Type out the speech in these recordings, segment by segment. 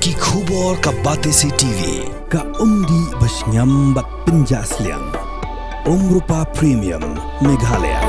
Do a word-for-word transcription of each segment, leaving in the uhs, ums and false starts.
Ki khubor ka Batesi T V, ka umdih ba shngiam bad pynjah sliang. Umrupa Premium, Meghalaya.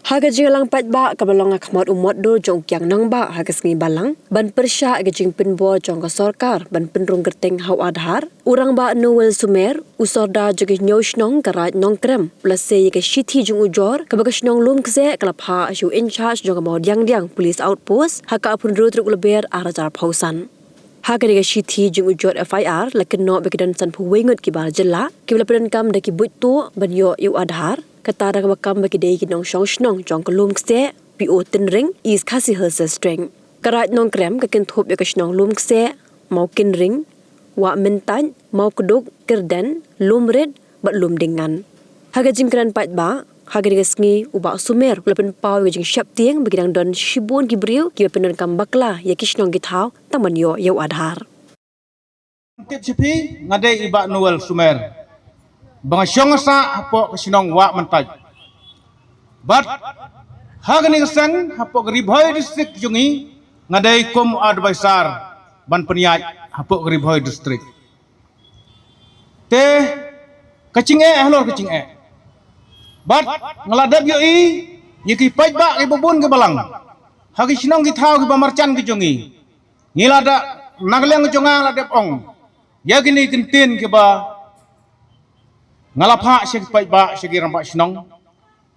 Ha ka jingïalang paidbah kaba long ha khmat u mot dur jong u kiang nongbah ha ka sngi Balang, ban pyrshah ïa ka jingpynbor jong ka sorkar ban pynrung kyrteng ha u Aadhaar, u Rangbah Noel Sumer, u Sordar jong ki hynñiew shnong ka Raid Nongkrem, u la sei ïa ka shithi jingujor kaba ka shnong Lumkseh ka la phah sha u in charge jong ka Mawdiangdiang Police Outpost ha ka arphew hynriew tarik u Lber arhajar arphew san. Ha kane ka shithi jingujor F I R la kynnoh ba ki don sanphew wei ngut ki bar jylla kiba la pyndonkam da ki buit tuh ban ïoh ïa u Aadhaar, kata da kaba kam ba ki dei ki nongshong shnong jong ka Lumkseh, P O Tynring, East Khasi Hills District. Ka Raid Nongkrem ka kynthup ïa ka shnong Lumkseh, Mawkynring, Wahmyntait, Mawkduk, Kyrden, Lumrit bad Lumdingan. Ha ka jingkren paidbah ha kane ka sngi, u Bah Sumer u la pynpaw ïa ka jingsheptieng ba ki dang don shibun ki briew kiba pyndonkam bakla ïa ki shnong ki thaw tang ban ïoh ïa u Aadhaar. Tip sha phi, nga dei i Bah Noel Sumer ba nga shong sah hapoh ka shnong Wahmyntait. Bad ha kane ka seng hapoh ka Ri Bhoi District jong ngi, nga dei kum advisor ban pynïaid hapoh ka Ri Bhoi District. Te ka jingeh halor ka jingeh. Bad nga la dep ïohi ïa ki paidbah kiba bun kiba lang ha ki shnong ki thaw kiba marjan ki jong ngi. Ngi la da, na ka liang jong nga la dep ong ïa kine ki ktien kiba nga la phah sha ki paidbah, sha ki rangbah shnong.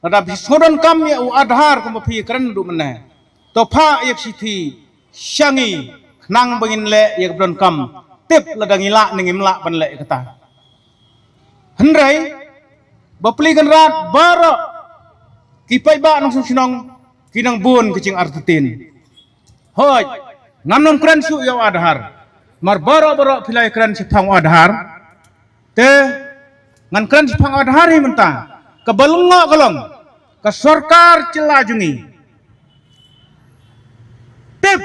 Lada phi sngewdonkam ïa u Aadhaar kumba phi kren ruh mynne, to phah ïa ka shithi sha ngi khnang ba ngin leh ïa kaba donkam. Tip lada ngi lah ne ngim lah ban leh ïa kata. Hynrei ba pli kynrad baroh ki paidbah nongshong shnong ki nang bun ki jingartatien. Hooid, ngam nang kren shuh ïa u Aadhaar. Mar baroh baroh phi la ïakren shaphang u Aadhaar. Te ngan kren shaphang u Aadhaar hi mynta. Kaba lyngngoh ka long ka sorkar jylla jong ngi. Tip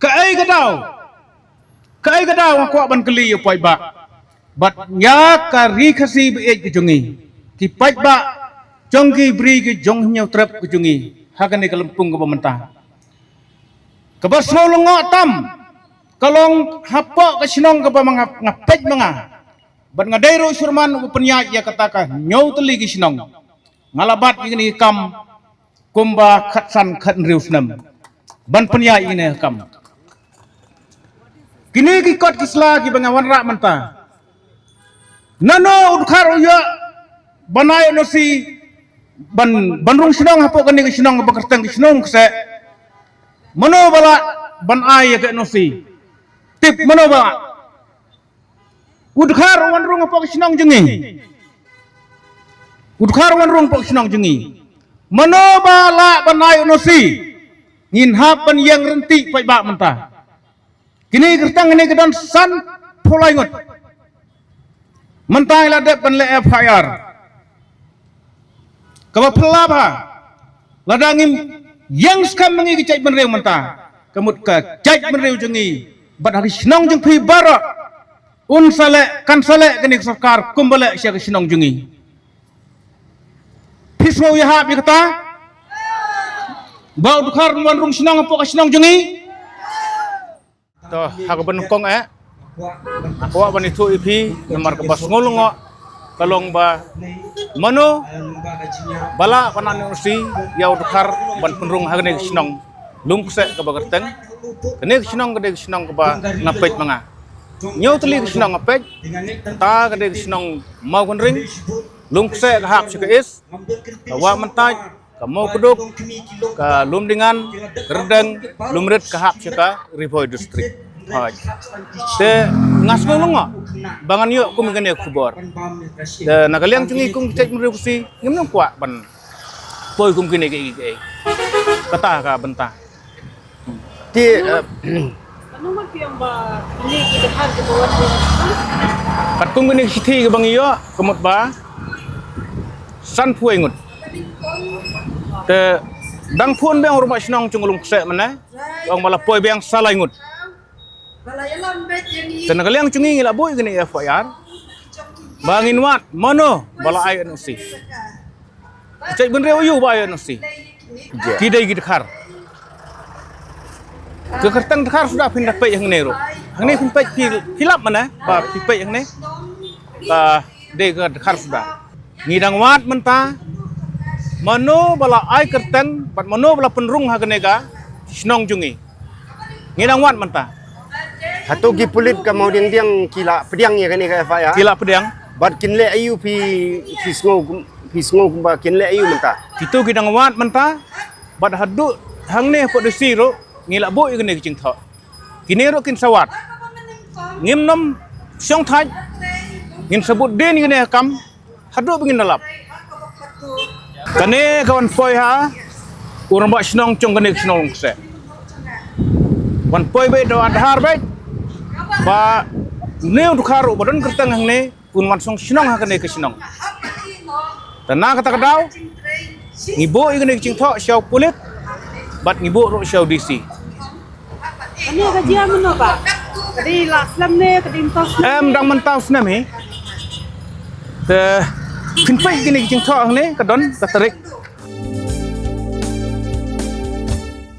kaei ka daw, kaei ka daw nga kwah ban kylli ïa u paidbah bad ïa ka Ri Khasi ba ïeit ka jong ngi, ki paidbah jong ki bri ki jong Hynñiewtrep ka jong ngi ha kane ka lympung kaba mynta. Kaba sngewlyngngoh tam ka long hapoh ka shnong kaba ma nga, nga peit ma nga. Bad nga dei ruh u surman uba pynïaid ïa kata ka hynñiew tylli ki shnong. Nga la bat ïa kane ka kam kumba khatsan khathynriew snem ban pynïaid ïa kane ka kam. Kine ki kot ki sla kiba nga wanrah mynta. Nano u dkhar u ïoh ban ai N O C ban, ban rung shnong hapoh kane ka shnong kaba kyrteng ka shnong Kseh? Mano ba lah ban ai ïa ka N O C? Tip, mano ba lah? U dkhar u wan rung hapoh ka shnong jong ngi. U dkhar u wan rung hapoh ka shnong jong ngi. Mano ba lah ban ai N O C? Ngin hap ban ïeng ryntih paidbah mynta. Kine ki kyrteng kine ki don sanphew lai ngut. Mynta ngi la dep ban leh F I R. Kaba phylla bha, lada ngim ïeng skhem ma ngi ki jaitbynriew mynta, ka mut ka jaitbynriew jong ngi bad ha ki shnong jong phi baroh un sa leh, kan sa leh kane ka sorkar kumba leh sha ka shnong jong ngi. Phi sngew ïahap ïa kata? Ba u dkhar un wan rung shnong hapoh ka shnong jong ngi. To, ha kaba nyngkong eh, nga kwah ban ïathuh ïa phi namar kaba sngewlyngngoh ka long ba mano ba lah ban ai N O C ïa u dkhar ban pynrung ha kane ka shnong Lumkseh kaba kyrteng. Kane ka shnong ka dei ka shnong kaba nga peit ma nga. Hynñiew tylli ka shnong nga peit. Kata ka dei ka shnong Mawkynring, Lumkseh ka hap sha ka East, ka Wahmyntait, ka Mawkduk, ka Lumdingan, Kyrdeng, Lumrit ka hap sha ka Ri Bhoi District. Hooid. Te nga sngewlyngngoh ba ngan ïoh kum kane ka khubor. Te na ka liang jong ngi kum ki jaitbynriew Khasi ngim nang kwah ban poi kum kine kiei kiei. Kata ka bynta. Te, eh, katkum kine ki shithi kiba ngi ïoh ka mut ba sanphew wei ngut. Te dang phone biang u rangbah shnong jong ka Lumkseh mynne, ong ba la poi biang sa lai ngut. Te na ka liang jong ngi ngi la buh ïa kane F I R ba ngin wad mano ba la ai N O C. Jaitbynriew aïu ba ai N O C? Ki dei ki dkhar. Ka kyrteng Dkhar Suda phin da peit hangne ruh. Hangne phin peit phi, phi lap mane ba phi peit hangne. Ka dei ka Dkhar Suda. Ngi dang wad mynta mano ba la ai kyrteng bad mano ba la pynrung ha kane ka shnong jong ngi. Ngi dang wad mynta. Hato ki pulit ka Mawdiangdiang ki la pdiang ïa kane ka F I R? Ki la pdiang. Bad kin leh aïu phi, phi sngew kum-, phi sngew kumba kin leh aïu mynta? Kito ki dang wad mynta. Bad haduh hangne ha DC ruh ngi la buh ïa kane ka jingthoh. Kine ruh kin sa wad. Ngim nym shong thait. Ngin sa bud dien ïa kane ka kam haduh ba ngin da lap. Kane ka wan poi ha u rangbah shnong jong kane ka shnong Longkseh. Wan poi beit da u Aadhaar beit ba une u Dkhar uba don kyrteng hangne un wan shong shnong ha kane ka shnong. Te na kata ka daw ngi buh ïa kane ka jingthoh sha u pulit bad ngi buh ruh sha u DC. Kane ka jia mynno ba? Ka dei la slem ne ka dei mynta u snem? Em, dang mynta u snem hi. Te phin peit kine ki jingthoh hangne ka don ka tarik.